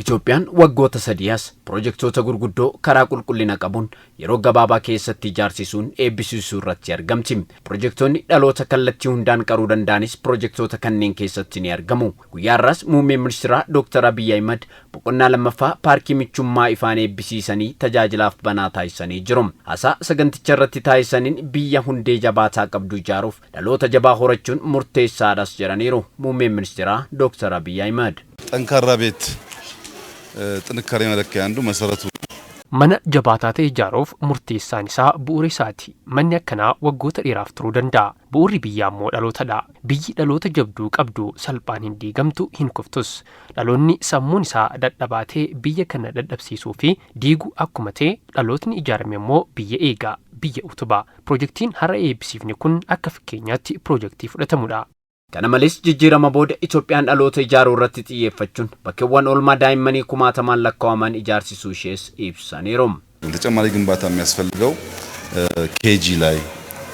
Itoophiyaan waggoota 3 as pirojektoota gurguddoo karaa qulqullina qabuun yeroo gabaabaa keessatti ijaarsisuun eebbisiisuu irratti argamti. Pirojektoonni dhaloota kallattii hundaan qaruu danda'anis pirojektoota kanneen keessatti ni argamu. Guyyaa har'aas Muummeen Ministiraa Dooktar Abiyyi Ahimad boqonnaa lammaffaa paarkii michummaa ifaan eebbisiisanii tajaajilaaf banaa taasisanii jiru. Haasaa saganticha irratti taasisaniin biyya hundee jabaataa qabdu ijaaruuf dhaloota jabaa horachuun murteessaadhas jedhaniiru Muummeen Ministiraa Dooktar Abiyyi Ahimad. ጠንካራ ቤት ጥንካሬ መለኪያ አንዱ መሰረቱ Mana jabaataa ta'e ijaaruuf murteessaan isaa bu'uura isaati. Manni akkanaa waggoota dheeraaf turuu danda'a. Bu'uurri biyyaa immoo dhalootadha. Biyyi dhaloota jabduu qabdu salphaan hin diigamtu, hin kuftus. Dhaloonni sammuun isaa dadhabaa ta'e biyya kana dadhabsiisuu fi diigu akkuma ta'e, dhalootni ijaarame immoo biyya eega, biyya utuba. Pirojektiin har'a eebbisiifne kun akka fakkeenyaatti pirojektii fudhatamudha. Kana malees, jijjiirama booda Itoophiyaan dhaloota ijaaruu irratti xiyyeeffachuun bakkeewwan oolmaa daa'immanii kumaatamaan lakkaa'aman ijaarsisuu ishees ibsaniiru. ተጨማሪ ግንባታ የሚያስፈልገው ኬጂ ላይ፣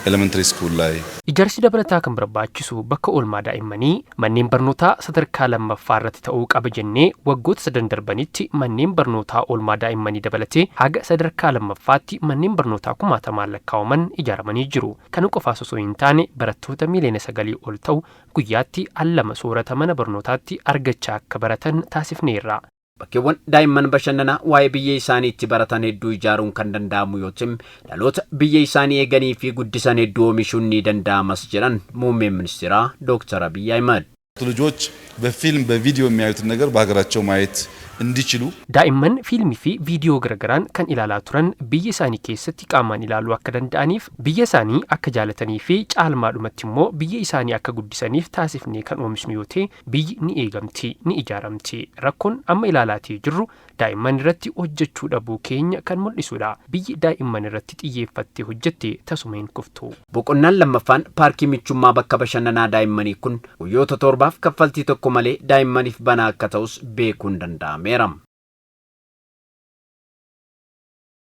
ኤሌመንተሪ ስኩል ላይ፣ Ijaarsi dabalataa kan barbaachisu bakka oolmaa daa'immanii manneen barnootaa sadarkaa lammaffaa irratti ta'uu qaba jennee, waggoota sadan darbanitti manneen barnootaa oolmaa daa'immanii dabalatee haga sadarkaa lammaffaatti manneen barnootaa kumaatamaan lakkaa'aman ijaaramanii jiru. Kana qofaas osoo hin taane, barattoota 9 miiliyoona ol ta'u guyyaatti al lama soorata mana barnootaatti argachaa akka baratan taasifneerra. Bakkeewwan daa'imman bashannanaa waa'ee biyya isaanii itti baratan hedduu ijaaruun kan danda'amu yoo ta'u, dhaloota biyya isaanii eeganii fi guddisan hedduu oomishuun ni danda'amas jedhan Muummeen Ministeeraa Dooktar Abiyyi Ahimad. ልጆች በፊልም በቪዲዮ የሚያዩትን ነገር በሀገራቸው ማየት እንዲችሉ Daa'imman fiilmii fi viidiyoo garaagaraan kan ilaalaa turan biyya isaanii keessatti qaamaan ilaaluu akka danda'aniif, biyya isaanii akka jaalatanii fi caalmaadhumatti immoo biyya isaanii akka guddisaniif taasifnee kan oomishnu yoo ta'e, biyyi ni eegamti, ni ijaaramti. Rakkoon amma ilaalaatii jirru daa'imman irratti hojjechuu dhabuu keenya kan mul'isudha. Biyyi daa'imman irratti xiyyeeffattee hojjette tasuma hin kuftu. Boqonnaan lammaffaan paarkii michummaa bakka bashannanaa daa'immanii kun guyyoota 7f kaffaltii tokko malee daa'immaniif banaa akka ta'us beekuun danda'ameera.